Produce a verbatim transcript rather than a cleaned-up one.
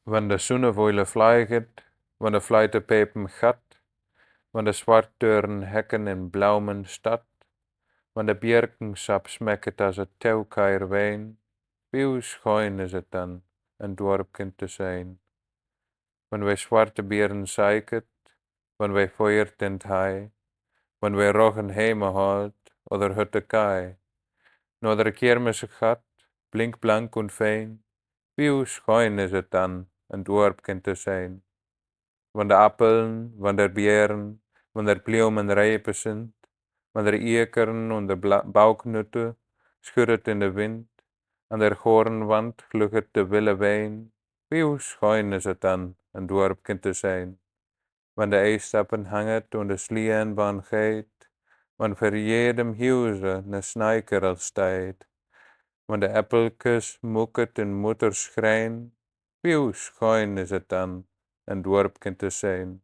Wann de Sunnewoile fleiget, wann de Fleite pepen gat, wann de Swartdören hecken in Blaumen statt, wann de Bierkensap smeket as e Teukair Wein, wie scheun is et dann, en Duerpken to sein. Wann we swarte Bieren seiket, wann we feuert in 't Hei, wann we Roggen heme haalt oder Hötte Kai, no der Kirmes gat, blinkblank un fein, wie scheun is et dann, en Duerpken to sein. Wann de Appeln, wann der Bieren, wann der Bliumen reipe sind, wann der Iekern un der Bla-, Bauknütte schüddet in de Wind, an der Hoornwand gluchet de wille Wein, wie scheun is et dann, en Duerpken to sein. Wann de Eistappen hanget un de Slienbahn geit, wann ver jedem Hiuse ne Sneikerl steit, wann de Äppelkes mucket in Mutters Grein, wie scheun is et dann, en Duerpken to sein.